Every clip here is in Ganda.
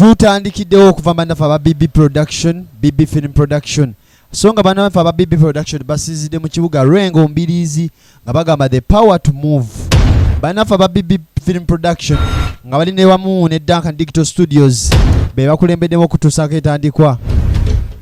Tutandikiddewo okuva bannaffe aba BB Production, BB Film Production. So nga bannaffe aba BB Production basinzidde mu kibuga Lwengo Mbiriizi nga bagamba the power to move. Bannaffe aba BB Film Production nga bali ne wamu ne Duncan Digital Studios be bakulembeddemu okutuusaako etandikwa.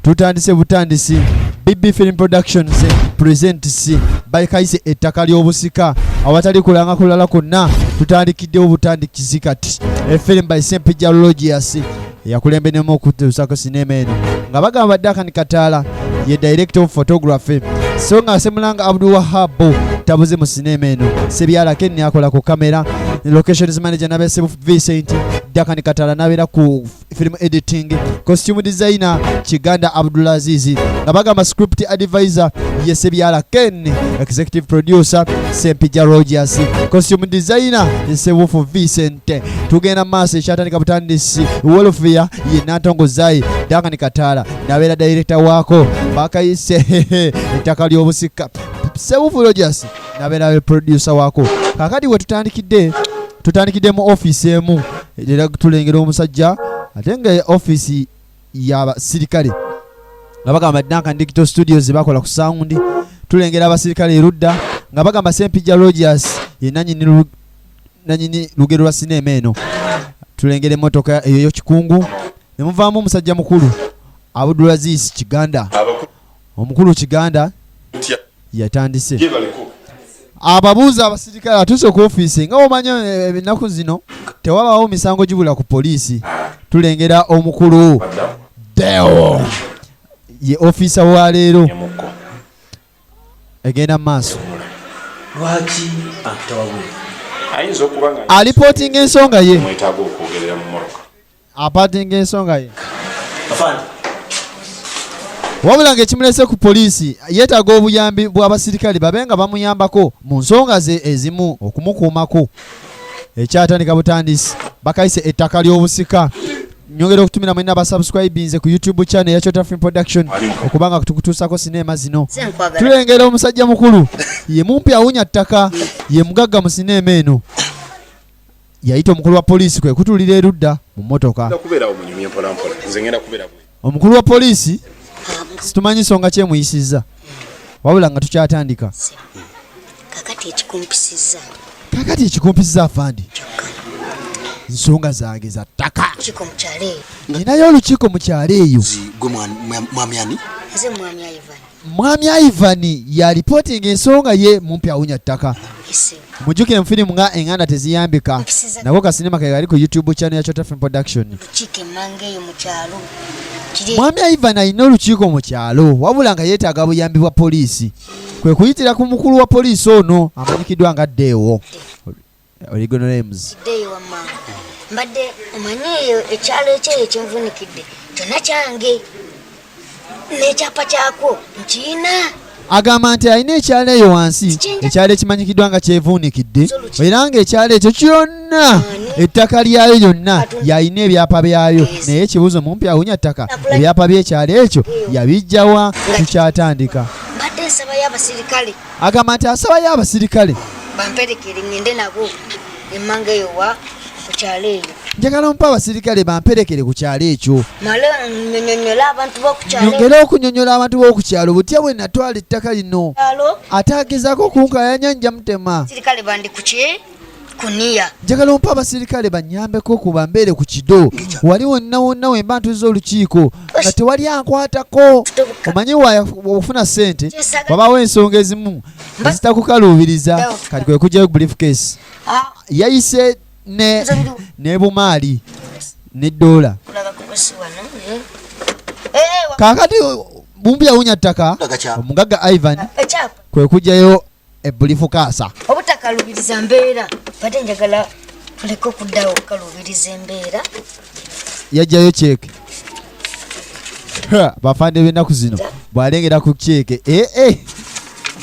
Tutandise butandisi. BB Film Productions presents bakayise ettaka ly'obusika awatali kulanga kulala kwonna tutandikiddewo butandikizi kati. A film by Sempijja Logius eyakulembeddemu okutuusaako sinema eno nga bagamba Duncan Kataala ye director of photography, so nga Semulanga Abdul Wahab tabuze mu sinema eno. Sebyala Ken akola ku kamera, locations manager nabeera Vincent, Duncan Kataala nabeera ku film editing, costume designer Kiganda Abdulaziz, nga bagamba script advisor ye Sebyala Ken, executive producer Sempijja Rogers, costume designer ye Sewufu Vincent. Tugenda maaso, ekyatandika butandisi. Welfare ye Nantongo Zai, Duncan Kataala nabeera director waako. Bakayise ettaka ly'obusika, Sewufu Rogers nabeera producer waako. Kakati we tutandikidde, tutandikidde mu ofiisi emu era tulengera omusajja ate nga ofiisi y'abasirikale nga bagamba Duncan Digital Studios bakola ku sound. Tulengera abasirikale erudda nga bagamba Sempijja Rogers ye nanyini lugero lwa sinema eno. Tulengera emmotoka eyo y'ekikungu ne muvaamu omusajja mukulu Abdulaziz Kiganda. Omukulu Kiganda yatandise ababuuza abasirikale atuuse ku ofiisi. Nga omanyi ennaku zino tewabaawo misango gibula ku poliisi. Tulengera omukulu Deo ye ofiisa wa leero. Egenda mu maaso. Lwaki ampita wabweru? Ayinza okuba nga Alipootinga ensonga ye. Mwetaaga okwogerera mu mmotoka. Apaatinga ensonga ye. Afande. Wabula ng'ekimulese ku poliisi, yeetaaga obuyambi bw'abasirikale babe nga bamuyambako mu nsonga ze ezimu okumukuumako. Ekyatandika butandisi, bakayise ettaka ly'obusika. Nyongera okutumira mwenna abasubscribinze ku YouTube channel ya Chota Film Production okubanga tukutuusako sinema zino. Tulengera omusajja mukulu ye mumpi awunya ttaka, ye mugagga mu sinema eno. Yayita omukulu wa poliisi kwe kutuulira erudda mu mmotoka. Kubeerawo munyumye mpolampola, nze ngenda kubeera bwe. Omukulu wa poliisi situmanyi nsonga kyemuyisizza, wabula nga tukyatandika. Kakati ekikumpisizza? Kakati ekikumpisiza, afandi, nsonga zange za ttaka. Kiko mu kyalo eyo. Ninayo olukiiko mu kyalo eyo. Gwe mwami ani? Nze mwami Ivan. Mwami Ivan yalipootinga ensonga ye mumpi awunya ttaka. Ese. Mujjukire mu firimu nga Enganda Teziyambika, nako kasinema ke kali ku YouTube channel ya Chota Film Production. Lukiiko emmanga eyo mu kyalo kiri. Mwami Ivan alina olukiiko mu kyalo, wabula nga yeetaaga buyambi bwa poliisi, kwe kuyitira ku mukulu wa poliisi ono amanyikiddwa nga Ddeewo Original Names. Ddeeyo wammanga, mbadde omanyi eyo ekyalo ekyeyo ekyenvunikidde kyonna kyange, n'ekyapa kyakwo nkiina. Agamba nti alina ekyalo eyo wansi, ekyalo ekimanyikiddwa nga kyevuunikidde, era ng'ekyalo ekyo kyonna ettaka lyayo lyonna yalina ebyapa byayo. Naye ekibuuzo, mumpi awunya ttaka ebyapa by'ekyalo ekyo yabijjawa? Tukyatandika. Mbadde nsabayo abasirikale. Agamba nti asabayo abasirikale. Bamperekere ngende nabo emmanga eyo wa ku kyalo eyo. Njagala ompa abasirikale bamperekere ku kyalo ekyo. Male nyonyonyola abantu b'oku kyalo. Nyongere okunyonyola abantu b'oku kyalo butya bwe natwala ettaka lino. Kyalo. Ate agezaako okunkayanya nja mutema. Sirikale bandi ku ki kuniya. Njagala ompa abasirikale banyambeko ku bambeere ku kido wali wonna wonna wemba ntuza olukiiko nga tewali ankwatako. Omanyi ofuna ssente, wabaawo ensonga ezimu ezitakukaluubiriza. Kati kwe kujjayo briefcase, yayise ne bumaali ne ddoola. Kulaga kubusi wano. Kaakati bumbi awunya ttaka omugagga Ivan Ekyapa. Kwe kujjayo ebriefcase. Obutakalubiriza mbeera, badde njagala tuleke okuddawo okukalubiriza embeera. Yajjayo kyeke. Ha, bafande b'ennaku zino bw'alengera ku kyeke, eh, eh.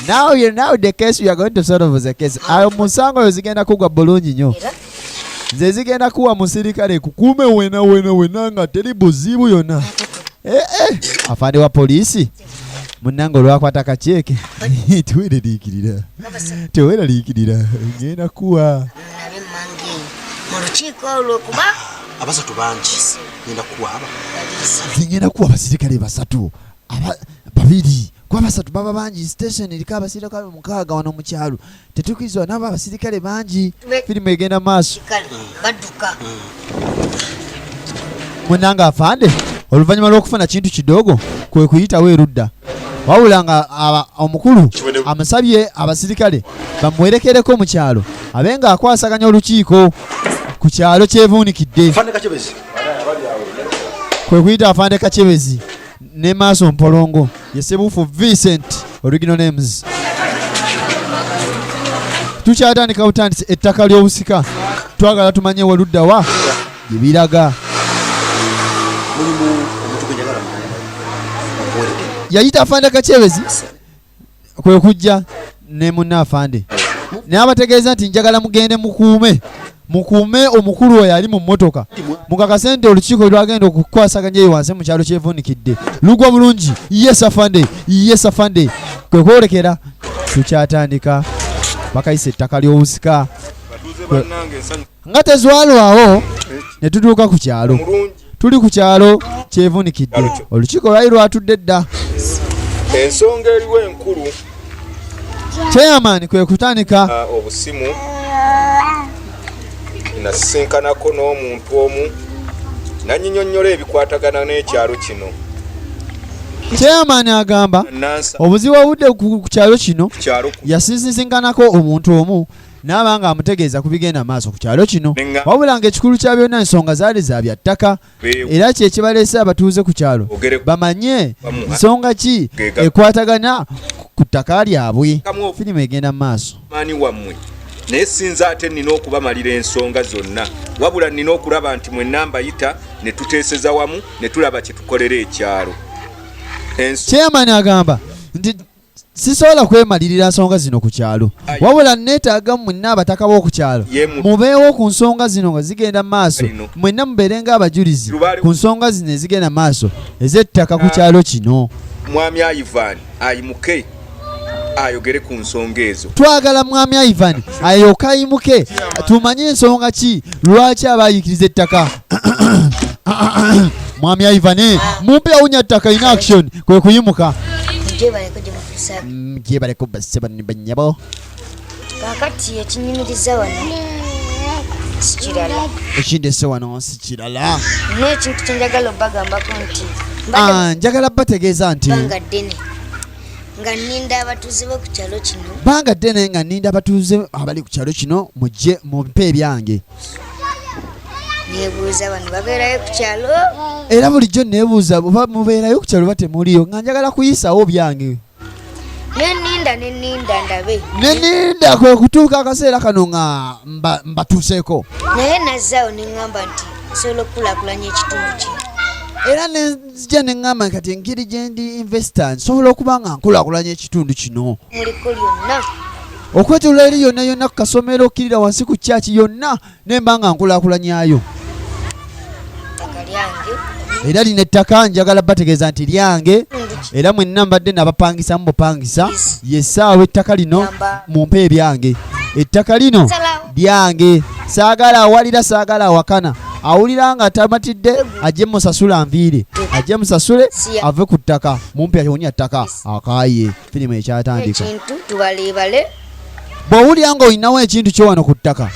Now you know the case we are going to solve, the case ayo musango oyo zigenda kugwa bulungi nnyo. Era Nze zigenda kuwa musirikale kukuume wena wena wena nga teri buzibu yonna. Eh, eh. Afande wa poliisi munnange olwakwata kakyeke, teweraliikirira, teweraliikirira, ngenda kuwa nabe emmanga eyo. Mu lukiiko olwo kuba Abasatu bangi, ngenda kukuwa aba. Nze ngenda kuwa abasirikale basatu, babiri, kuba basatu baba bangi. Station eriko abasirikale 6 wano mu kyalo, tetukirizibwa nabo abasirikale bangi. Firimu egenda maaso. Kale badduka. Munanga afande oluvannyuma lw'okufuna kintu kidogo kwe kuyitawo erudda, wabula nga omukulu amusabye abasirikale bamuwerekereko mu kyalo abe nga akwasaganya olukiiko ku kyalo kyevuunikidde. Afande Kachebezi. Kwe kuyita afande Kachebezi ne Maaso Mpolongo, ye Sebuufu Vincent original names. Tukyatandika butandisi ettaka ly'obusika, twagala tumanye weludda wa gye biraga. Mulimu omuntu gwe njagala muwerekere. Yayita afande Kachebezi kwe kujja ne munne afande n'abategeeza nti njagala mugende mukuume omukulu oyo ali mu mmotoka, mukakase nti olukiiko lwagenda okukwasaganya eyo wansi mu kyalo kyevuunikidde lugwa bulungi. Yes afande, yes afande. Kwe kwolekera tukyatandika bakayisa ettaka ly'obusika. Batuuze bannange, ensonyi Nga tezwalwawo ne tutuuka ku kyalo. Mulungi. Tuli ku kyalo kyevuunikidde, olukiiko lwali lwatudde dda. Ensonga eriwo enkulu. Chairman kwe kutandika. Obusimu nasisinkanako n'omuntu omu nanyinyonnyola ebikwatagana n'ekyalo kino. Chairman agamba Nansa obuzibu obudde ku kyalo kino, kyalo ku yasisinkanako omuntu omu n'aba nga amutegeeza ku bigenda maaso ku kyalo kino, wabula ng'ekikulu kya byonna ensonga zaali za bya ttaka, era kye kibaleese abatuuze ku kyalo Ogere bamanye Bamu- nsonga ki Gega- ekwatagana ku ttaka lyabwe. Kamu- Firimu egenda mu maaso. Maani wammwe, naye sinza ate nnina okubamalira ensonga zonna, wabula nnina okulaba nti mwenna mbayita ne tuteeseza wamu ne tulaba kye tukolera ekyalo. Chairman agamba nti sisobola kwemalirira nsonga zino ku kyalo, wabula neetaaga mwenna abataka b'oku kyalo Ye mu- mubeewo ku nsonga zino nga zigenda mu maaso, Lino. mwenna mubeere ng'abajulizi Lubaale- ku nsonga zino ezigenda mu maaso ez'ettaka ku kyalo kino. Mwami Ivan ayimuke ayogere ku nsonga ezo. Twagala mwami Ivan ayoke ayimuke tumanye ensonga ki lwaki abayiikiriza ettaka. Mwami Ivan mumpe awunya ttaka in action kwe kuyimuka. Gyebaleko gye mutuusaako. Gyebaleko bassebo ne bannyabo. Kaakati ekinyumiriza wano si kirala. Ekindese wano si kirala. N'ekintu kye njagala obbagambako nti mbadde Njagala bategeeza nti bbanga ddene nga nninda abatuuze bo ku kyalo kino. Bbanga ddene nga nninda abatuuze abali ku kyalo kino mujje mumpe ebyange. Neebuuza bano babeerayo ku kyalo. Era bulijjo neebuuza oba mubeerayo ku kyalo oba temuliyo, nga njagala kuyisawo byange. Nenninda nenninda ndabe. Neninda kwe kutuuka akaseera kano nga mbatuuseeko. Naye nazzaawo ne ŋŋamba nti nsobola okukulaakulanya ekitundu kino. Era nenzija ne ŋŋamba kati engeri gye ndi investor nsobola okuba nga nkulaakulanya ekitundu kino. Muliko lyonna. Okwetooloola eri yonna yonna ku kasomero okkirira wansi ku kyaki yonna ne mba nga nkulaakulanyayo. Ttaka lyange. Era lino ettaka njagala bategeeza nti lyange, era mwenna mbadde nabapangisamu bupangisa, ye ssaawa ettaka lino mumpe ebyange. Ettaka lino lyange, saagala awalira, saagala awakana, awulira nga tamatidde ajje musasule anviire, ajje musasule ave ku ttaka, mumpe awunya ttaka akaaye. Firimu ekyatandika. Ekintu tubaleebale. Bw'owulira ng'olinawo ekintu kyo wano ku ttaka,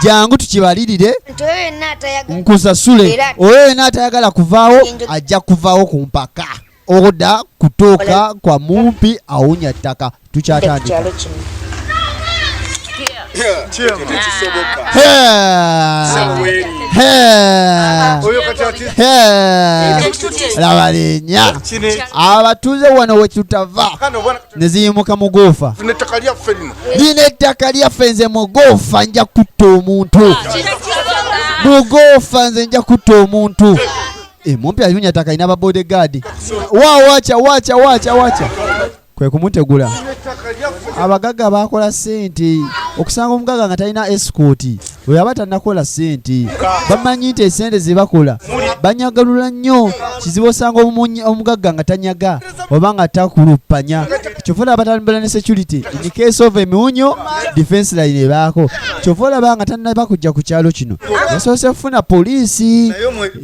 jangu tukibalirire. Nti oyo yenna atayagala nkusasule. Era- Oyo yenna atayagala kuvaawo ajja kuvaawo ku mpaka oda kutuuka kwa mumpi awunya ttaka. Tukyatandika. Ku kyalo kino. Tekisoboka. Laba linnya abatuuze wano wetutava ne ziyimuka mugoofa. Ettaka lyaffe lino. Lino ettaka lyaffe, nze mugoofa nja kutta omuntu. Mugoofa nze nja kutta omuntu. Mumpi ayunya ttaka alina ba bodyguard. Wa wacha wacha wacha wacha kwe kumutegula. Abagagga bakola ssente, okusanga omugagga nga talina escort oyo aba tannakola ssente. Bamanyi nti essente ze bakola banyagalula nnyo, kizibu osanga omugagga nga tanyaga oba nga takulupanya. Kyova olaba batambula ne security in case of emiwunyo, defense line ebaako. Kyova olaba nga tannaba kujja ku kyalo kino yasoose kufuna poliisi.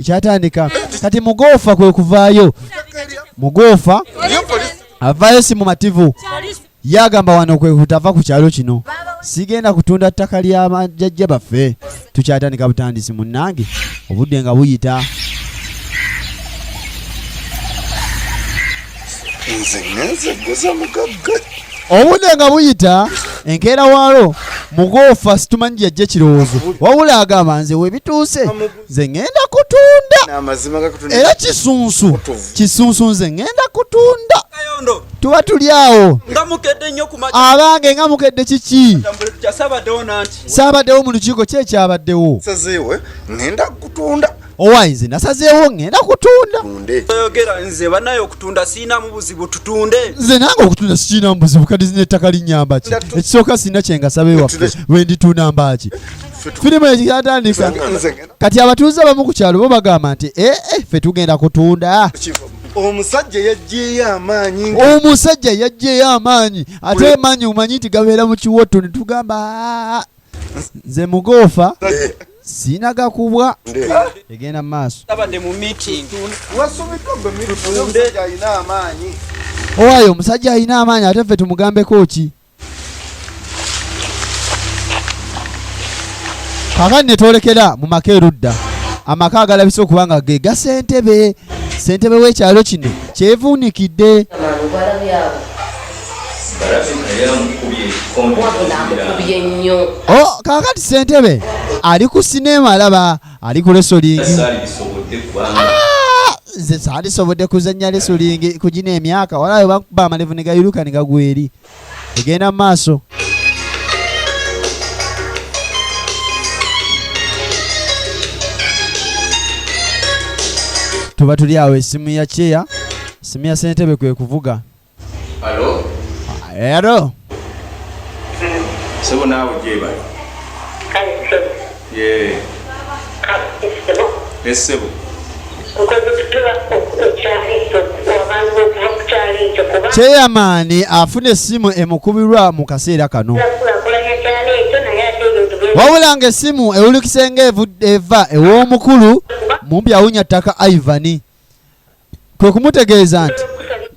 Kyatandika kati mugoofa kwe kuvaayo. Mugoofa avaayo si mumativu, yagamba wano kwe kutava ku kyalo kino, sigenda kutunda ttaka lya bajjajja baffe. Tukyatandika butandisi munnange, obudde nga buyita. Nze ngenze guza mugagga. Obudde nga buyita, enkeera waalo mugoofa situmanyi yajja ekirowoozo, wabula agamba nze webituuse nze ngenda kutunda. Amazima gakutunda. Era kisunsu kisunsu, nze ngenda kutunda. Kayondo. Tuba tuli awo. Nga mukedde nnyo ku makya. Abange, nga mukedde, kiki? Tambule tutya? Saabaddewo nanti. Saabaddewo mu lukiiko, ki ekyabaddewo? Sazeewo ngenda kutunda. Owayi, nze nasazeewo ngenda kutunda. Tunde. Oyogera nze banaye okutunda siinamu buzibu, tutunde. Nze nange okutunda sikirina buzibu. Kati zina ettaka linyamba ki? Ekisooka sirina kyengasaba ewaffe, lwenditunda mbaaki? Firimu ekyatandika. Nze ngenda. Kati abatuuze abamu ku kyalo bo bagamba nti ee, ffe tugenda kutunda. Omusajja yajjeeyo amaanyi nga Omusajja yajjeeyo amaanyi, ate amaanyi omanyi nti gabeera mu kiwoto, ne tugamba "Ah, nze mugoofa siina gakubwa." Egenda mu maaso. Sabadde mu meeting. Wasubiddwa gwe miri, omusajja alina amaanyi. Owaayo, omusajja alina amaanyi, ate ffe tumugambeko ki? Kaakati ne twolekera mu maka erudda, amaka agalabise okuba nga ge ga ssentebe, ssentebe w'ekyalo kino kyevuunikidde. Amukubye nnyo. O kaakati ssentebe ali ku sinema, alaba ali ku wrestling. Ah, nze saalisobodde kuzannya wrestling ku gino emyaka, walayo bakuba amalevu ne gayuluka ne gagwa eri. Egenda mu maaso. Tuba tuli awo, essimu ya kyeya, essimu ya ssentebe kwe kuvuga. Alo. Ero. Sebo, naawe gyebali ye essebo. Chairman afuna essimu emukubirwa mu kaseera kano, wabula nga essimu ewulikise nga eva ew'omukulu mumpi awunya ttaka Ivan, kwe kumutegeeza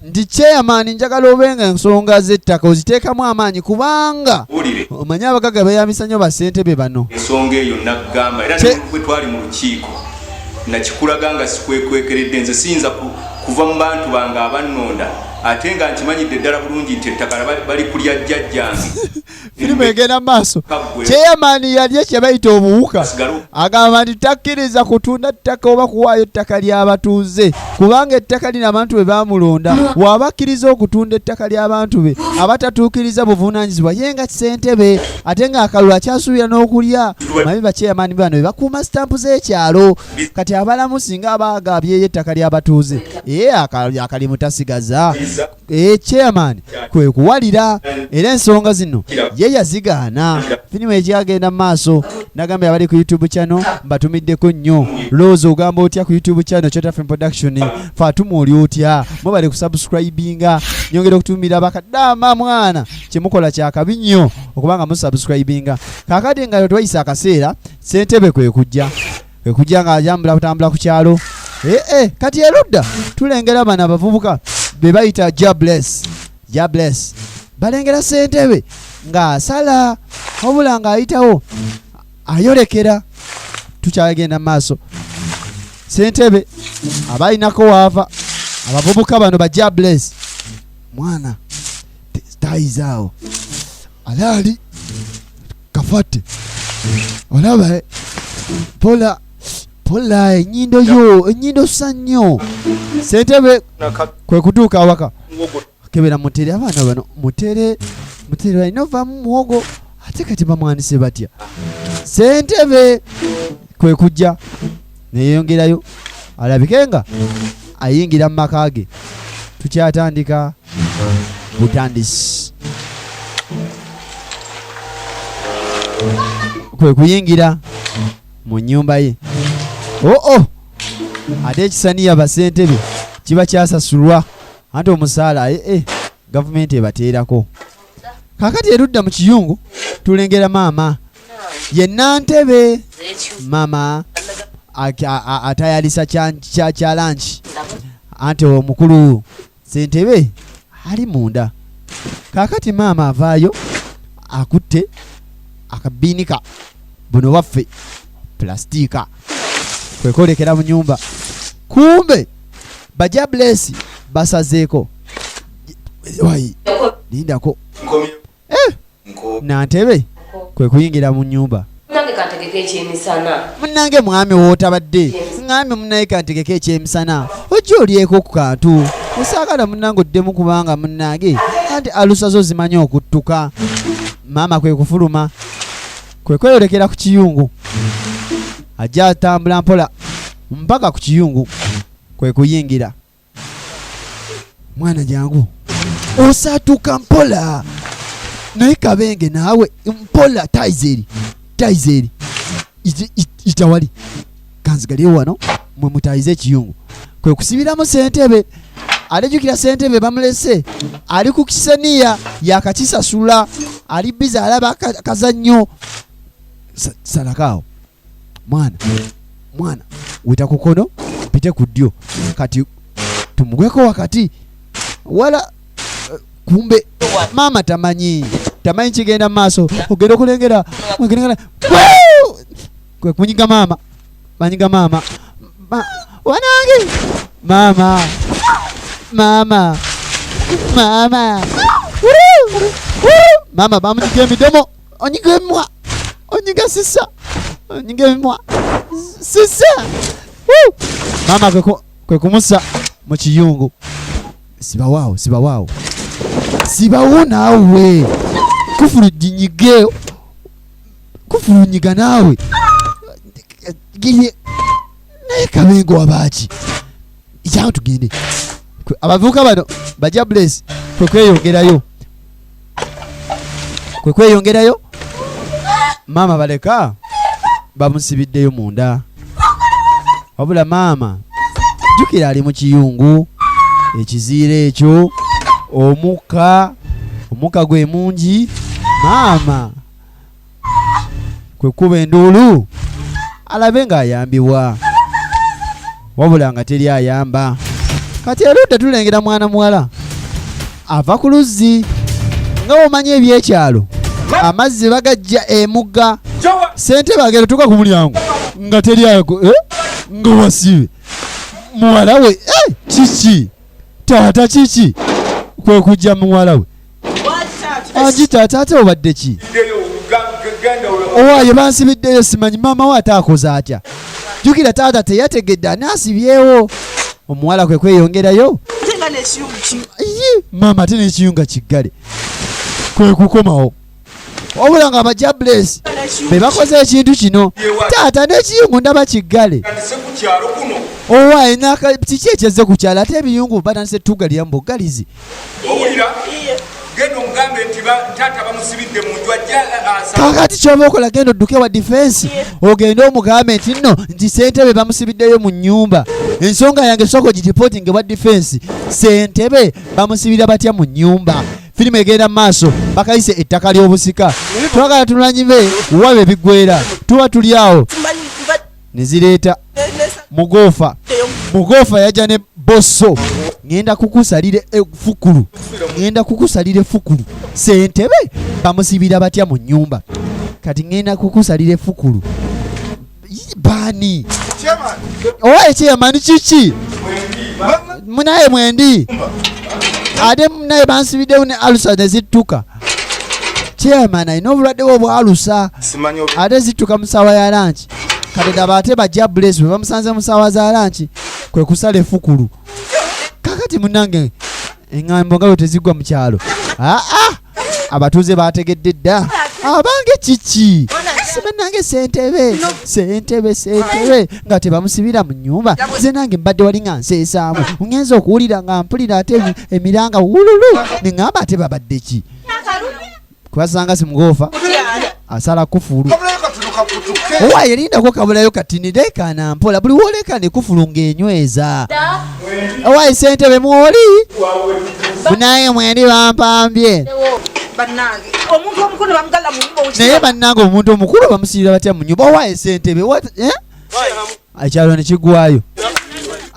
nti chairman, njagala obe nga ensonga z'ettaka oziteekamu amaanyi, kubanga Wulire. omanyi abagagga beeyambisa nnyo bassentebe bano. Ensonga eyo naggamba era bwe twali mu lukiiko nakikulaga nga sikwekwekeredde. Nze siyinza kuva mu bantu bange abannonda, ate nga nkimanyidde ddala bulungi nti ettaka bali kulya jjajjange. Firimu egenda mu maaso. Kaggwe. Chairman yali ekye bayita obuwuka. Sigala. Agamba nti takkiriza kutunda ttaka oba kuwaayo ettaka ly'abatuuze, kubanga ettaka lino abantu be baamulonda. Bw'aba akkiriza okutunda ettaka ly'abantu be, abatatuukiriza buvunaanyizibwa ye nga ssentebe, ate ng'akalulu akyasuubira n'okulya. Manyi bachairman bano be bakuuma sitampu z'ekyalo. Kati abalamu singa aba agabyeyo ettaka ly'abatuuze, ee, akalimu tasigaza. Ee, chairman kwe kuwalira, era ensonga zino ye yazigaana. Firimu ekyagenda mu maaso. Nagambye abali ku YouTube channel mbatumiddeko nnyo. Lowooza ogamba otya ku YouTube channel Chota Film Production? Fatuma, oli otya? Mwebale kusubscribinga. Nyongera okutumira bakadaama, mwana kyemukola kyakabi nnyo okubanga musubscribinga. Kakati nga twayisa akaseera, ssentebe kwe kujja, kwe kujja nga ajambula kutambula ku kyalo. Ee, kati erudda tulengera bano abavubuka be bayita Jables. Jables balengera ssentebe ng'asala, wabula ng'ayitawo ayolekera. Tukyagenda mu maaso, ssentebe aba alinako waava. Abavubuka bano ba Jables, mwana tayizaawo alaali kafate, olaba pola pola enyindo yo, enyindo sa nnyo. Ssentebe kwe kutuuka awaka, kebera mutere. Abaana bano, mutere, mutere alina ovaamu muwogo, ate kati bamwanise batya? Ssentebe kwe kujja neyongerayo alabike nga ayingira mu maka ge. Tukyatandika butandisi, kwe kuyingira mu nnyumba ye. Oo, ate ekisaniya basentebe kiba kyasasulwa, anti omusaala ee. Gavumenti ebateerako. Kakati erudda mu kiyungu tulengera maama ye Nantebe. Maama atayalisa kya lanki, anti omukulu Ssentebe ali munda. Kakati maama avaayo akutte akabinika buno waffe pulasitiika kwekolekera mu nyumba, kumbe baja bless basazeeko. Wayi, lindako. Nantebe kwe kuyingira mu nyumba. Munange kantegeke ekyemisana. Munange mwami wootabadde ŋŋambye munnaye kantegeke ekyemisana, ojja olyeko ku kantu osaagala munnange oddemu, kubanga munnange anti alusa zo zimanyi okuttuka. Maama kwe kufuluma kwe kweyolekera ku kiyungu, ajja atambula mpola mpaka ku kiyungu kwe kuyingira. Mwana jangu osatuka mpola, naye kabenge naawe mpola. Taizeri taizeri itawali kanzigaliyo wano mwe mutayize ekiyungu. Kwe kusibiramu Ssentebe. Alejjukira Ssentebe bamulese ali ku kiseniya yakakisasula, ali biza alaba kazannyo. Salakaawo mwana, mwana wita ku kono mpite ku ddyo, kati tumugweko wakati wala. Kumbe maama tamanyi, tamanyi kigenda mu maaso. Ogenda okulengera okulengera kwe kunyiga maama, banyiga maama. Wanange maama, maama, maama. Woo! Woo! Maama bamunyiga emidomo, onyiga emimwa, onyiga sisa, onyiga emimwa sisa. Woo! Maama kwe kumusa mu kiyungu. Sibawaawo, sibawaawo, sibawo naawe kufulu ginyige, kufulu nyiga naawe. Giye naye kabengo wabaaki? Jangu tugende. Abavubuka bano bajja bless kwe kweyongerayo, kwe kweyongerayo. Maama baleka bamusibiddeyo munda, wabula maama jjukira ali mu kiyungu ekiziiro ekyo, omukka, omukka gwe mungi. Maama kwe kuba enduulu alabe ng'ayambibwa, wabula nga teri ayamba. Kati erudda tulengera mwana muwala ava ku luzzi. Nga bw'omanyi ebyekyalo, amazzi bagajja emugga. Ssentebe agenda tuuka ku mulyango nga teri ago, nga wasibe muwala we. Kiki taata, kiki? Kwe kujja muwala we angi, taata ate obadde ki? Owaaye bansibiddeyo simanyi. Maama we ate akoze atya? Jjukira taata teyategedde ani asibyewo omuwala. Kwe kweyongerayo. Ate nga n'ekiyungu Yi, maama ate n'ekiyunga kiggale. Kwe kukomawo, wabula nga abajja bless be bakoze ekintu kino. Taata n'ekiyungu ndaba kiggale. Tandise ku kyalo kuno. Owaaye kiki ekyezze ku kyalo? Ate ebiyungu batandise tugalira mu bugalizi. Owulira, genda omugambe nti taata bamusibidde mu nju, ajja asaba. Kakati kyoba okola, genda odduke wa defense, ogende omugambe nti nno nti Sentebe bamusibiddeyo mu nnyumba. Ensonga yange sooka ogiripootinge wa defense. Sentebe bamusibira batya mu nnyumba? Firimu egenda mu maaso, bakayise ettaka ly'obusika. Twagala tunanyibe wabe biggwera, tuba tuli awo ne zireeta mugoofa. Mugoofa yajja ne boso, ŋŋenda kukusalira efukulu, ŋŋenda kukusalira efukulu. Sentebe bamusibira batya mu nnyumba? Kati ŋŋenda kukusalira efukulu. Baani owa ekyeyamani? Kiki munaye mwendi ate munaye bansibiddewo ne alusa ne zittuka. Chairman alina obulwadde bwe obwalusa. Simanyi ate zittuka mu ssaawa ya lunch. Kati daba ate bajja bless bwe bamusanze mu ssaawa za lunch kwe kusala efukulu. Kakati munange eŋŋambo nga bwe tezigwa mu kyalo. Aa, abatuuze bategedde dda. Abange kiki? Simanange sentebe, sentebe, sentebe nga tebamusibira mu nnyumba. Nze nange mbadde wali nga nseesaamu, ngenza okuwulira nga mpulira ate emiranga wululu, neŋŋamba ate babadde ki? Kubasanga simugoofa asala kufulu. Kabulayo katono. Owaye lindako kabulayo katini, leekaana mpola, buli woleekaana ekufulu ng'enyweza. Owaye ssentebe mwoli munaye mwendi bampambye. Bannange, omuntu omukulu bamugala mu nyumba. Naye bannange, omuntu omukulu bamusibira batya mu nyumba? Owaye ssentebe, eh? Ekyalo ne kigwayo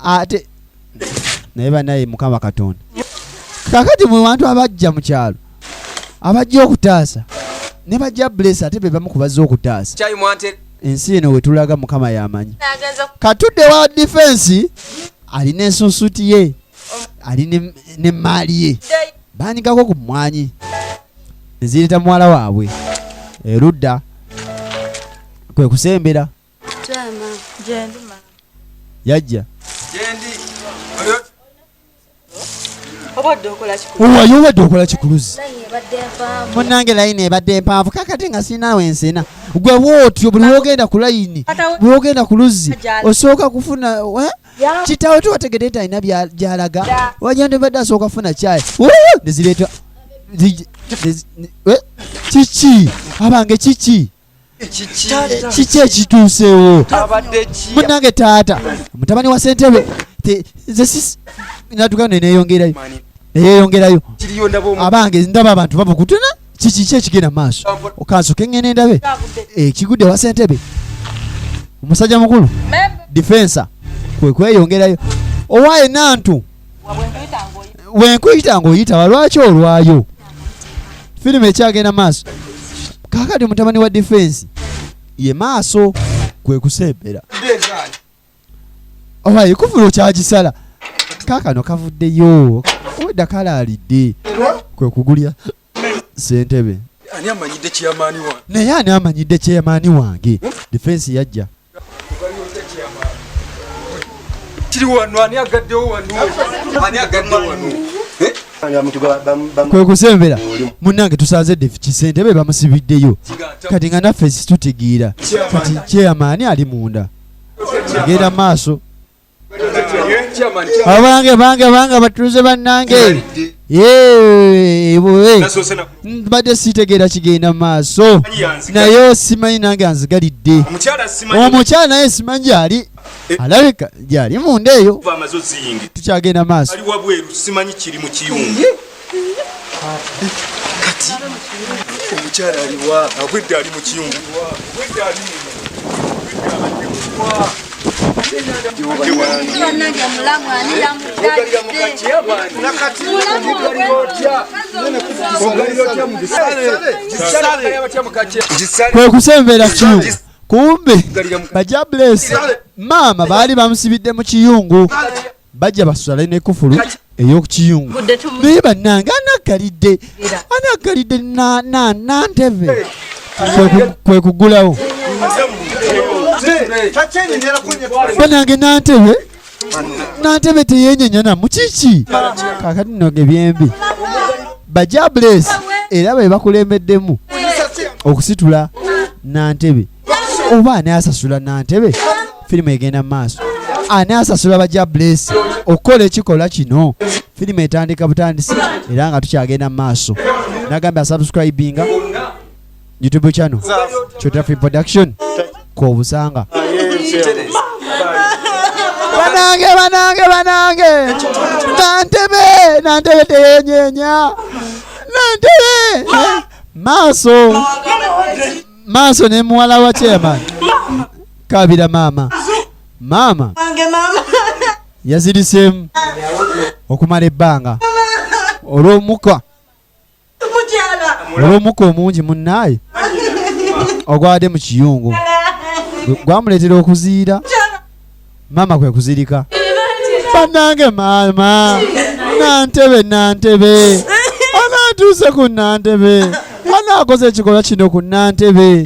ate. Naye bannaye, Mukama Katonda, kakati mwe bantu abajja mu kyalo, abajja okutaasa ne bajja bless, ate be bamu kubazza okutaasa. Kyayi mwante. Ensi eno wetulaga, Mukama yamanyi. Katudde wa defense, alina ensunsuti ye, ali n'emmaali ye, banikako ku mmwanyi nezireeta muwala waabwe erudda kwe kusembera. Yajja. Jendi. Obadde okola kikulu? Owayo, obadde okola kikuluzi? Ebadde nvaamu. Munnange, layini ebadde empanvu, kakati nga sirinawe ensena. Gwe wootyo buli wogenda ku layini, buli wogenda ku luzzi osooka kufuna, eh? Kitaawe tuwategedde nti alina gy'alaga, wajja ndibadde asooka kufuna kyayi nezireeta eh? Kiki abange, kiki? Kiki ekituuseewo? Abadde ki? Munnange, taata mutabani wa ssentebe nze natuka neyongerayo, neyeyongerayo. Kiriyo ndaba omu. Abange, ndaba abantu babukutuna. Kiki ki ekigenda maaso? Okansoke ngende ndabe ekigudde wa ssentebe, omusajja mukulu difensa kwe kweyongerayo. Owaaye nantu, wenkuyita ng'oyitaba, lwaki olwayo? Firimu ekyagenda maaso. Kaakati mutabani wa difensi ye maaso kwe kusembera. Owaye, kufulu kyagisala, kaakano kavuddeyo, wedda kalaalidde kwe kugulya sentebe. Ani amanyidde chairman wange? Naye ani amanyidde chairman wange? Difensi yajja. Kiri wano, ani agaddewo wano? Ani agaddewo wano? Kwe kusembera. Munnange, tusanze kisentebe bamusibiddeyo, kati nga naffe situtegeera. Kati chairman ali munda, agenda maaso. Chairman. Abange, bange, bange, batuuze bannange. Ye, bwe Nasoose na mbadde sitegeera kigenda maaso, naye simanyi nange anzigalidde. Omukyala simanyi. Omukyala naye simanyi gyali, alabika gyali munda eyo. Kuva amaze oziyingira. Tukyagenda maaso. Ali wabweru, simanyi kiri mu kiyungu. Kati omukyala aliwa? Obwedde ali mu kiyungu. Obwedde ali mu Bannange, mulamu ani yamuggalidde? Nakati. Kwe kusembera kiyungu, kumbe bajja bless maama, baali bamusibidde mu kiyungu, bajja basale ne kufulu ey'okukiyungu. Naye bannange, anaggalidde, anaggalidde nantebe kwe kugulawo. Bannange, nantebe, nantebe teyenyenya namu kiki? Kakati nno ebyembi, bajja bless era be bakulembeddemu okusitula nantebe. Oba ani asasula nantebe? Firimu egenda mu maaso. Ani asasula bajja bless okukola ekikolwa kino? Firimu etandika butandisi era nga tukyagenda mu maaso. Nagambye asubscribinga YouTube channel Chotafi Production kwobusanga. Banange, banange, banange, nantebe, nantebe teyenyenya, nantebe. Eh, maaso maaso ne muwala wa chairman kabira maama, maama yaziriseemu okumala ebbanga olw'omuka olw'omuka omungi munnaaye ogwabadde mu kiyungu gwamuleetera okuziira. Maama kwe kuzirika. Bannange, maama nantebe, nantebe anaatuuse ku nantebe, anaakoze ekikolwa kino ku nantebe,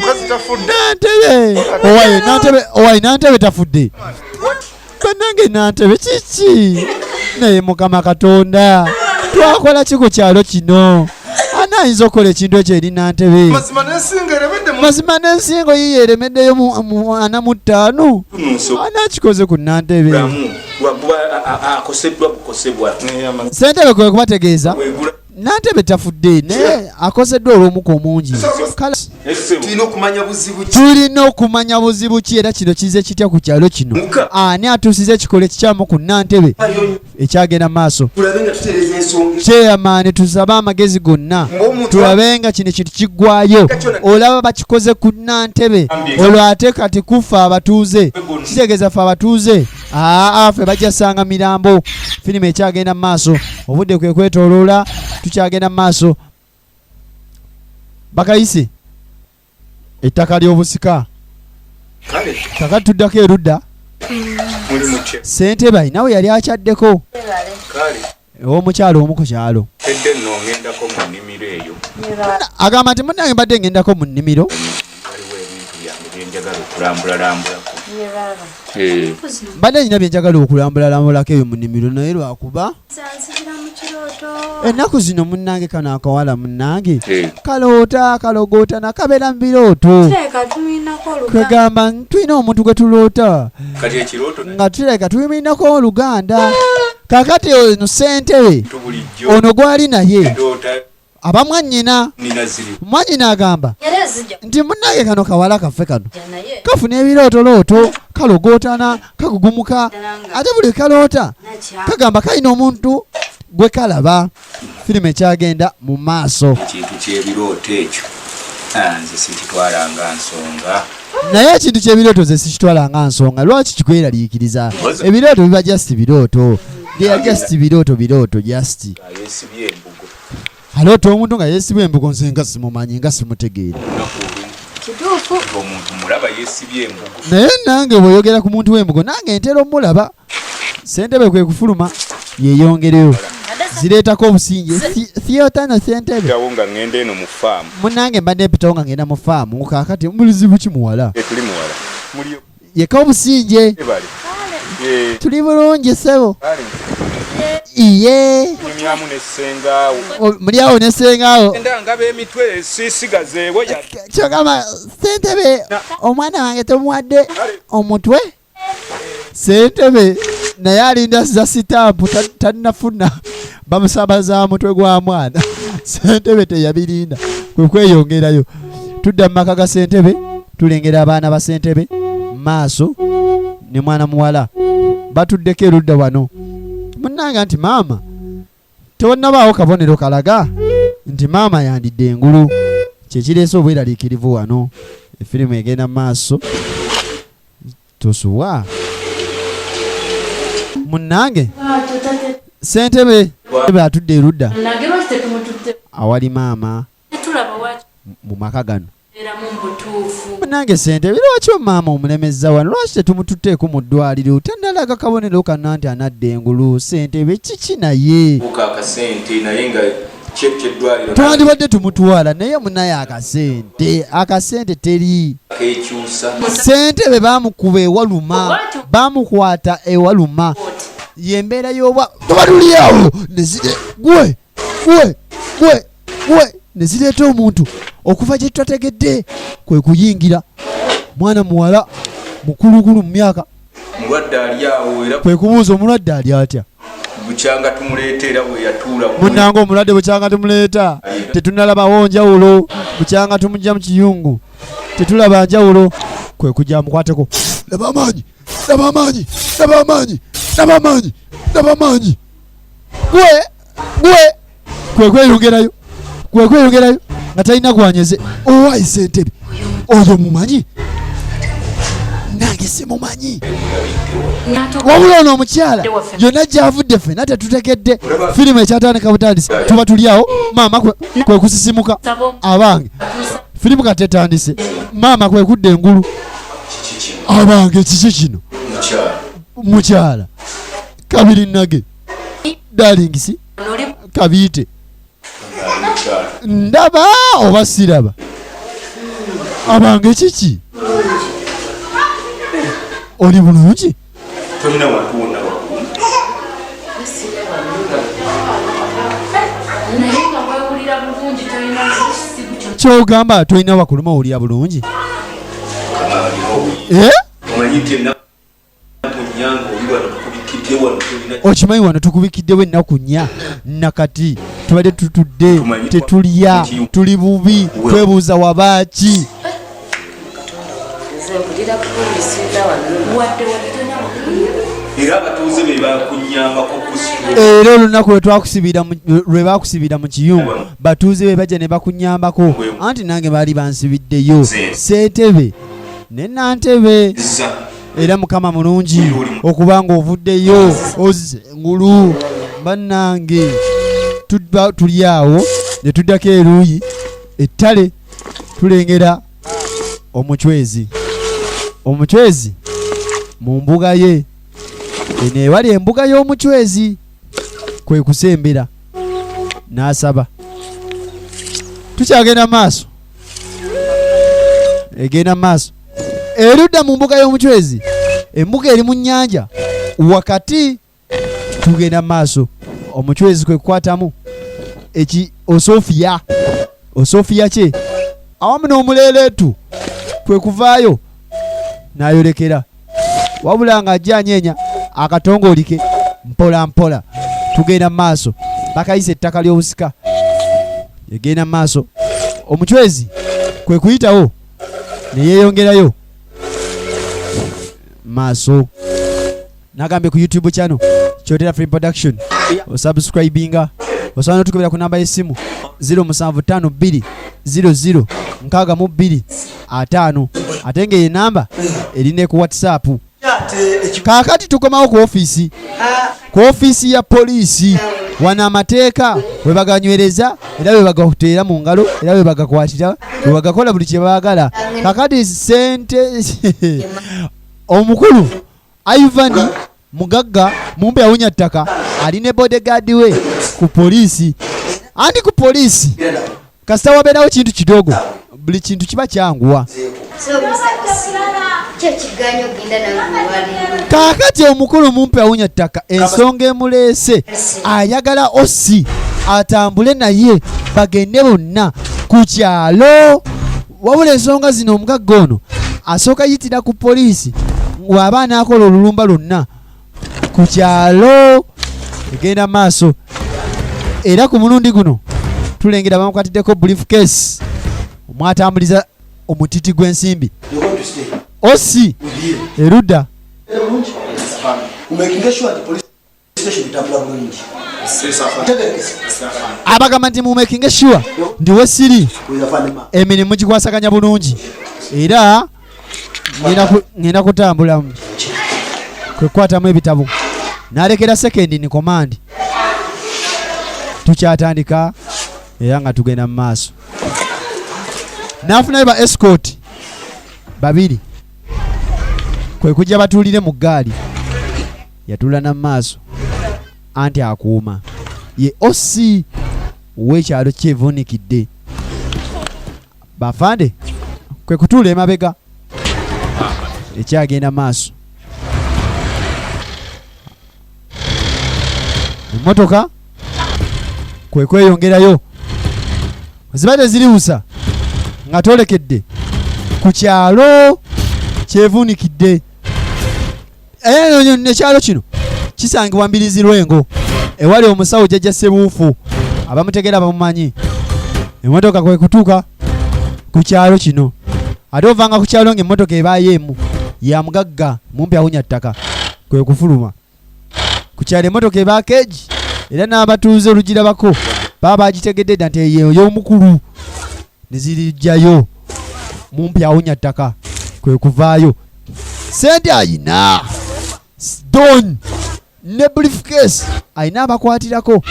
nantebe. Owaye nantebe, owaye nantebe tafudde. Bannange, nantebe kiki? Naye Mukama Katonda, twakola ki ku kyalo kino? Anaayinza okukola ekintu ekyo eri nantebe? Mazima n'ensingo eremedde mu Mazima n'ensingo yiyo eremeddeyo mu 45. Anaakikoze ku nantebe? Bulamu lwakuba akoseddwa bukosebwa. Sentebe kwe kubategeeza. Wegula. Nantebe tafudde naye akoseddwa olw'omuka omungi. Kale Tulina okumanya buzibu ki. Tulina okumanya buzibu ki era kino kize kitya ku kyalo kino? Muka. Ani atuusiza ekikolwa ekikyamu ku Nantebe ekyagenda mu maaso? Tulabe nga tutereeza ensonga. Chairman, tusabe amagezi gonna Ng'omuntu- tulabe nga kino ekintu kiggwayo. Olaba bakikoze ku Nantebe, olwo ate kati kufa abatuuze, kitegeeza ffe abatuuze aa ffe bajja sanga mirambo. Firimu ekyagenda mu maaso, obudde kwe kwetooloola, tukyagenda mu maaso. Bakayise ettaka ly'obusika. Kale. Kakati tuddako erudda. Muli mutya? Ssentebe alina we yali akyaddeko Kale. ew'omukyalo omu ku kyalo. Tedde nno ngendako mu nnimiro eyo. Agamba nti munnange mbadde ngendako mu nnimiro, Waliwo ebintu byange bye njagala okulambulalambulako. Mbadde nina bye njagala okulambulalambulako eyo mu nnimiro, naye lwakuba ennaku zino munnange kano akawala munnange kaloota kalogootana kabeera mu birooto. Kwegamba tulina omuntu gwe tuloota Kati ekirooto nga tuleka tuliminako oluganda. Kakati ono ssentebe bulijjo ono gwali naye ndoota aba mwannyina. Nina ziri. Mwannyina agamba Era zijja nti munnange kano kawala kaffe kano naye kafuna ebirootolooto, kalogootana, kagugumuka, ate buli kaloota kagamba kalina omuntu gwe kalaba. Firimu ekyagenda mu maaso. Ekintu ky'ebirooto ekyo ah, nze sikitwala nga nsonga. Naye ekintu ky'ebirooto nze sikitwala nga nsonga. Lwaki kikweraliikiriza? Ebirooto biba just birooto, they are just birooto, birooto just. Yeesibye embugo. Aloota omuntu nga yeesibwa embugo, nze nga simumanyi, nga simutegeera. Olunaku olumu Kituufu. Omuntu mulaba yeesibye embugo. Naye nange bw'oyogera ku muntu w'embugo nange ntera omulaba. Ssentebe kwe kufuluma yeeyongereyo zireetako obusinge theotano ssentebe. Awo nga ŋŋenda eno mu faamu. Munnange mbadde mpitawo nga ngenda mu faamu. Kaakati mulizibu ki muwala? Tuli muwala muliyo? Yeka obusinge. Ebale. Eh, Tuli bulungi ssebo. Kale. Iye. Nyumyamu ne ssengaawo. Muli awo ne ssengaawo. Enda ngaba emitwe siisigazeewo ya. Kyogamba ssentebe omwana wange tomuwadde omutwe? Ssentebe naye alinda za sitampu, tannafuna bamusaba za mutwe gwa mwana. Ssentebe teyabirinda, kwe kweyongerayo. Tudda mu maka ga ssentebe, tulengera abaana ba ssentebe maaso ne mwana muwala batuddeko erudda wano. Munnange nti maama tewannabaawo kabonero kalaga nti maama yandidde engulu, kyekireese obweraliikirivu wano. Efirimu egenda mu maaso. Tosubwa munnange. Ssentebe atudde erudda Nange lwaki tetumututte? awali maama Tetulaba waki mu maka gano. Eramu mu butuufu. Munnange ssentebe, lwaki omaama omulemezza wano? Lwaki tetumututteeko mu ddwaliro? Tannalaga kabonero kano nti anadda engulu. Ssentebe kiki naye? Buuka akasente naye nga kyeddwaliro. Twandibadde tumutwala naye munaye akasente, akasente teri. Kekyusa. Ssentebe bamukuba ewaluma, bamukwata ewaluma, yembeera y'obwa tuba tuli awo nezire gwe gwe gwe gwe nezireeta omuntu okuva gye tutategedde kwe kuyingira mwana muwala mukulukulu mu myaka. Mulwadde ali awo era. Kwe kubuuza omulwadde ali atya. Bukyanga tumuleeta era bwe yatuula. Munnange omulwadde bukyanga tumuleeta tetunalabawo njawulo, bukyanga tumugya mu kiyungu tetulaba njawulo. Kwe kujja mukwateko, laba amaanyi, laba amaanyi, laba amaanyi, laba amaanyi, laba amaanyi, gwe gwe kwe kweyongerayo, kwe kweyongerayo nga talina gwanyeze. Owayi ssentebe oyo mumanyi? Nange simumanyi, wabula ono omukyala yonna gyavudde ffenna tetutegedde. Firimu ekyatandika butandisi, tuba tuli awo maama kwe kusisimuka. Abange, firimu kati etandise, maama kwe kudda engulu. Abange, kiki kino? Mukyala kabiri nage darlingsi kabiite, ndaba oba siraba? Abange, kiki? Oli bulungi? Tolina wantu wonna waggulu? Naye nga wewulira bulungi, tolina kizibu kyonna? Kyogamba tolina wakuluma, owulira bulungi? Eh? Omanyi nti ennaku nnya nga oli wano tukubikidde wano tolina. Okimanyi wano tukubikiddewo ennaku 4 nakati. Tubadde tutudde tetulya, tuli bubi, twebuuza wabaaki. Era abatuuze be bakunyambako kusitula. Era olunaku lwe bakusibira mu kiyungu, batuuze be bajja ne bakunyambako, anti nange baali bansibiddeyo, ssentebe ne nantebe. Era Mukama mulungi okuba nga ovuddeyo ozze ngulu. Bannange, tuba tuli awo ne tuddako eruuyi ettale, tulengera omucwezi, omucwezi mu mbuga ye eno ewali embuga y'omucwezi, kwe kusembera n'asaba. Tukyagenda maaso, egenda maaso erudda mu mbuga y'omucwezi, embuga eri mu nnyanja wakati. Tugenda maaso, omucwezi kwe kukwatamu eki osofiya, osofiya kye awamu n'omuleeleetu, kwe kuvaayo n'ayolekera, wabula ng'ajja anyeenya akatongoli ke mpola mpola. Tugenda mu maaso, bakayisa ettaka ly'obusika. Egenda mu maaso, omucwezi kwe kuyitawo ne yeeyongerayo maaso. Nagambye ku YouTube channel Kyotera Film Production osubscribinga, osobola notukubira ku namba y'essimu 0752 00 62 50, ate nga eyo enamba eri ne ku WhatsApp. Kaakati tukomawo ku ofiisi, ku ofiisi ya poliisi. Wano amateeka we baganywereza era we bagateera mu ngalo era we bagakwatira, we bagakola buli kye baagala. Kakati sente omukulu Ivan mugagga mumpe awunya ttaka, ali ne bodyguard we ku poliisi. Anti ku poliisi kasita wabeerawo kintu kidogo, buli kintu kiba kyanguwa. Kaakati omukulu mumpe awunya ttaka, ensonga emuleese, ayagala osi atambule naye bagende bonna ku kyalo. Wabula ensonga zino omugagga ono asooka yitira ku poliisi bw'aba anaakola olulumba lwonna ku kyalo. Egenda maaso, era ku mulundi guno tulengera bamukwatiddeko briefcase omwatambuliza omutiti gw'ensimbi. Osi erudda abagamba nti mumakinge sure nti wesiri emirimu gikwasaganya bulungi, era ngenda kutambulamu kwekwatamu ebitabo nalekera second in command. Tukyatandika era nga tugenda mu maaso, nafunayo ba escort babiri, kwe kujja batuulire mu ggaali. Yatuula na maaso anti akuuma ye osi w'ekyalo kyevuunikidde. Bafande kwe kutuula emabega, ekyagenda maaso, emmotoka kwe kweyongerayo, ziba teziriwusa nga twolekedde ku kyalo kyevuunikidde. Era ekyalo kino kisangibwa Mbirizi Lwengo, ewali omusawo Jjajja Ssebuufu, abamutegeera bamumanyi. Emmotoka kwe kutuuka ku kyalo kino, ate ovanga ku kyalo ng'emmotoka ebaayo emu ya mugagga mumpi awunya ttaka, kwe kufuluma ku kyalo emmotoka ebaako egi, era n'abatuuze olugirabako baba bagitegedde dda nti eyo ey'omukulu, ne zirijjayo. Mumpi awunya ttaka kwe kuvaayo, sente ayina don ne briefcase ayina abakwatirako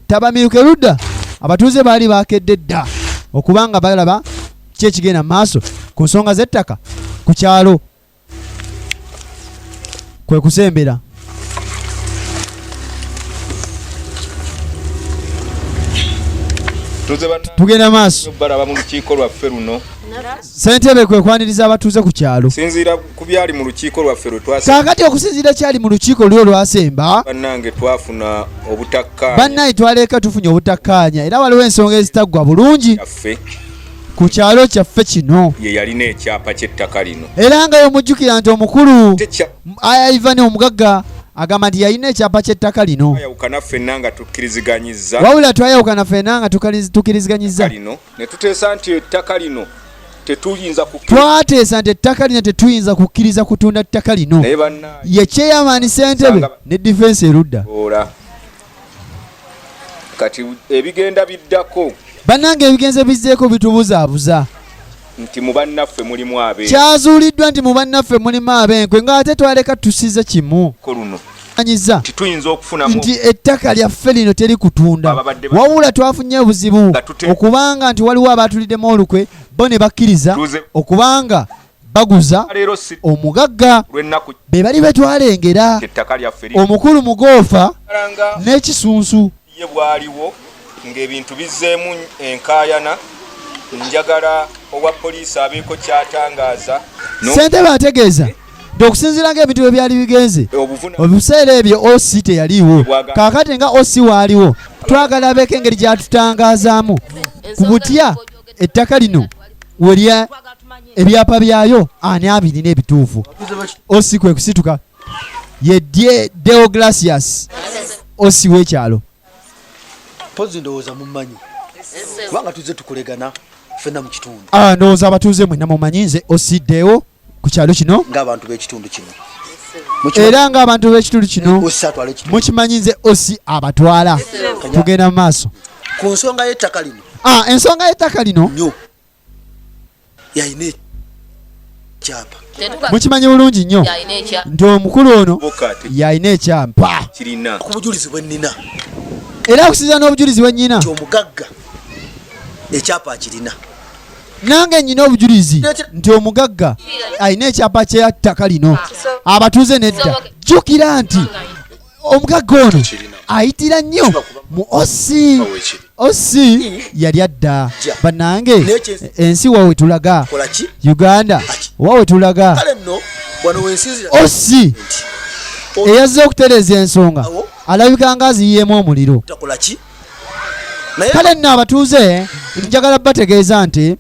tabamiruka erudda. Abatuuze baali bakedde dda okuba nga balaba ki ekigenda mu maaso ku nsonga z'ettaka ku kyalo, kwe kusembera. Tugenda maaso. Balaba mu lukiiko lwaffe luno. Ssentebe kwe kwaniriza abatuuze ku kyalo. Sinziira ku byali mu lukiiko lwaffe lwe twase. Kaakati okusinziira kyali mu lukiiko luli olwasemba, Bannange, twafuna obutakkaanya. Bannaye, twaleka tufunye obutakkaanya era waliwo ensonga ezitaggwa bulungi Yaffe. ku kyalo kyaffe kino. Ye yalina ekyapa ky'ettaka lino. Era nga yomujjukira nti omukulu Tekya Ivan omugagga Agamba nti yalina ekyapa ky'ettaka lino. Twayawukana ffenna nga tukkiriziganyizza. Wabula twayawukana ffenna nga tukkiriziganyizza. Lino ne tuteesa nti ettaka lino tetuyinza Twateesa nti ettaka lino tetuyinza kukkiriza kutunda ttaka lino. Naye bannange. Ye chairman ssentebe ne defense erudda. Ora kati ebigenda biddako. Bannange, ebigenze bizzeeko bitubuzaabuza. Nti mu bannaffe mulimu abe Kyazuuliddwa nti mu bannaffe mulimu ab'enkwe, ng'ate twaleka tusize kimu. Ko luno Anyiza nti tuyinza okufunamu nti ettaka lyaffe lino teri kutunda. Ababadde Wabula twafunye obuzibu okubanga nti waliwo abaatuliddemu olukwe, bo ne bakkiriza okubanga baguza leero si omugagga lw'ennaku be bali betwalengera ettaka lyaffe omukulu mugoofa nga n'ekisunsu. Ye bwaliwo ng'ebintu bizzeemu enkaayana, njagala owa poliisi abeeko kyatangaaza. Ssentebe ategeeza nti okusinziira ng'ebintu bwe byali bigenze ebiseera ebyo, OC teyaliiwo. Kaakati nga OC waaliwo, twagala abeeko engeri gyatutangazaamu ku butya ettaka lino werya ebyapa byayo, ani abirina ebituufu. OC kwe kusituka ye Die Deogratias, OC w'ekyalo. Mpozi ndowooza mumanyi kubanga tuzze tukolegana ffenna mu kitundu. Ah, ndowooza abatuuze mwenna mumanyi nze OC Deo ku kyalo kino. Ng'abantu b'ekitundu kino. Era ng'abantu b'ekitundu kino mukimanyi nze OC abatwala. Tugenda mu maaso. Ku nsonga y'ettaka lino. Ah, ensonga y'ettaka lino. Yalina ekyapa. Mukimanyi bulungi nnyo nti omukulu ono yalina ekyampa. Kirina ku bujulizi bwe nnina. Era okusinziira n'obujulizi bwe nnyina. Nti omugagga ekyapa akirina. Nange nnyina obujulizi nti omugagga alina ekyapa ky'ettaka lino. Abatuuze nedda, jjukira nti omugagga ono ayitira nnyo mu OC. OC yali adda. Bannange, ensi wawe tulaga, Uganda wawe tulaga. Kale nno wano wensinzira. OC eyazze okutereeza ensonga alabika nga aziyiyeemu omuliro. Takola ki? Kale nno abatuuze, njagala bategeeza nti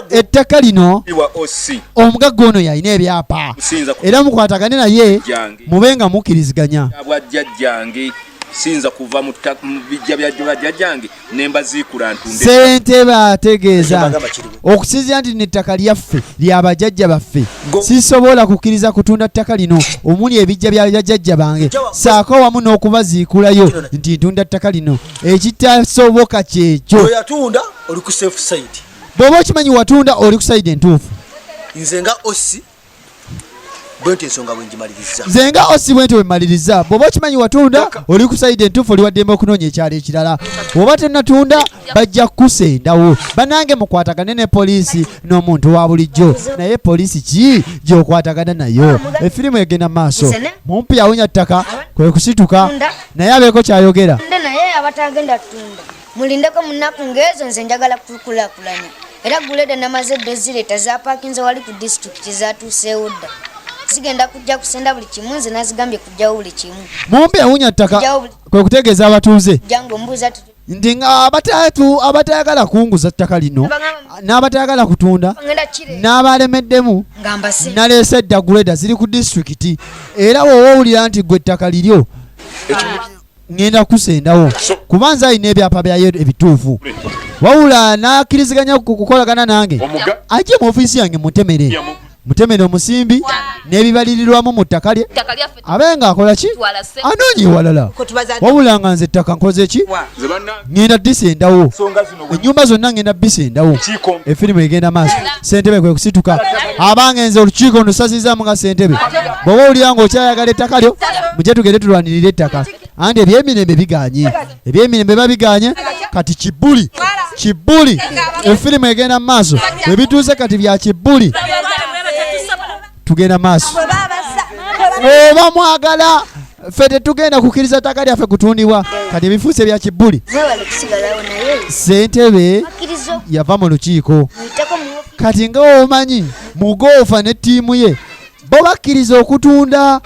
ettaka lino wa OC omugagga ono yalina ebyapa, era mukwatagane naye mube nga mukkiriziganya. Bwajjajjange siyinza kuva mu bijja bya bajjajjange ne mbaziikula ntunde. Ssentebe ategeeza nti okusinziira nti lino ettaka lyaffe lya bajjajja baffe, sisobola kukkiriza kutunda ttaka lino omuli ebijja bya bajjajja bange saako wamu n'okubaziikulayo nti ntunda ttaka lino, ekitasoboka kyekyo. Oyatunda oli ku safe side. Bw'oba okimanyi watunda, oli ku side entuufu. Nze nga OC bwentyo ensonga bwe ngimaliriza. Nze nga OC bwentyo bwe mmaliriza. Bw'oba okimanyi watunda, oli ku side entuufu, oli waddembe okunoonya ekyalo ekirala. Bw'oba tonnatunda, bajja kukusendawo. Bannange, mukwatagane ne poliisi n'omuntu wa bulijjo, naye poliisi ki gy'okwatagana nayo? Efirimu egenda mu maaso. Mumpi awunya ttaka kwe kusituka naye abeeko kyayogera. Tunda, naye abatagenda tunda mulindeko mu nnaku ng'ezo. Nze njagala kukulaakulanya, era grader namaze edda ozireeta, zapaakinze wali ku disitulikiti, zatuuseewo dda, zigenda kujja kusenda buli kimu. Nze nazigambye kujjawo buli kimu. Mumpi awunya ttaka kwe kutegeeza abatuuze Jangu ombuuza tuti nti nga abatatu abatayagala kunguza ttaka lino n'abatayagala kutunda ngenda kire n'abalemeddemu, nga mbase. Naleese dda grader, ziri ku disitulikiti, era wowa owulira nti gwe ettaka liryo, ŋŋenda kusendawo kuba nze alina ebyapa byayo ebituufu. Wabula n'akkiriziganya ku kukolagana nange, ajje mu ofiisi yange mutemere mutemere omusimbi n'ebibalirirwamu mu ttaka lye, abe ng'akola ki, anoonye ewalala. Wabula nga nze ettaka nkoze ki, ŋŋenda disendawo ennyumba zonna, ŋŋenda bisendawo. Efirimu egenda maaso. Sentebe kwe kusituka, abange nze olukiiko ndusazizaamu nga sentebe. Bw'oba owulira ng'okyayagala ettaka lyo, mujje tugende tulwanirire ettaka, anti ebyemirembe biganye, ebyemirembe babiganye. Kati kibuli kibuli, efirimu egenda mu maaso. Ebituuse kati bya kibuli. Tugenda maaso. Oba mwagala, ffe tetugenda kukkiriza ttaka lyaffe kutundibwa. Kati ebifuuse bya kibuli. Mwewale kusigalawo, naye Ssentebe bakkiriza yava mu lukiiko. Muyiteko mu Kati nga omanyi mugoofa ne ttiimu ye bo bakkiriza okutunda,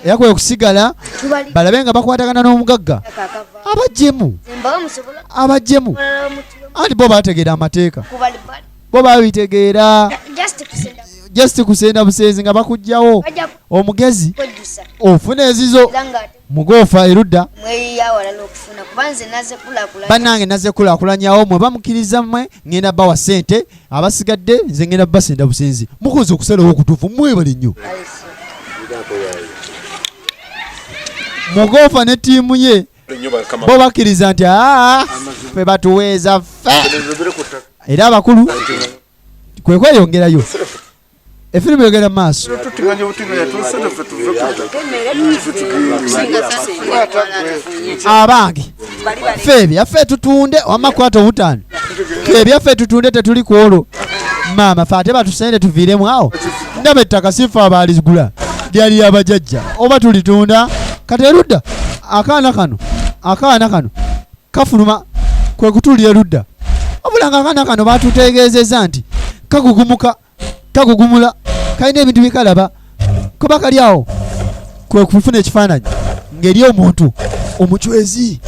era kwe kusigala tubali balabe nga bakwatagana n'omugagga abajjemu mbawe musobola abajjemu olala mutiro Anti bo bategeera amateeka. Kubalibali. Bo babitegeera. Just kusenda. Just kusenda busenzi nga bakugjawo. Bajja Omugezi kwejjusa. ofuna ezizo. Era nga ate Mugoofa erudda. mweyiya awalala okufuna, kuba nze naze kulaakulanya. Bannange, nazze kulaakulanyawo. Mwe bamukkiriza, mmwe ngenda bawa ssente, abasigadde nze ngenda basenda busenzi. Mukoze okusalawo okutuufu, mwebale nnyo. Mugoofa ne ttiimu ye bo bakkiriza nti aa, ffe batuweeza ffe. Era abakulu kwe kweyongerayo, efirimu yogera mu maaso. Tutinganya obutinganya, tusente ffe tuve ku ttaka. Ffe tugende. Abange, ffe ebyaffe tutunde. Wamma kwata obutaano, ffe ebyaffe tutunde, tetuli ku olwo maama. Fe ate batusende tuviiremu awo. Ndaba ettaka sifa abaaligula, lyali lyabajajja, oba tulitunda kati. Erudda akaana kano kafuluma kwe kutuulira erudda, wabula nga akaana kano batutegeezezza nti kagugumuka, kagugumula, kalina ebintu byekalaba. Kuba kali awo kwe kufuna ekifaananyi ng'eri omuntu omucwezi.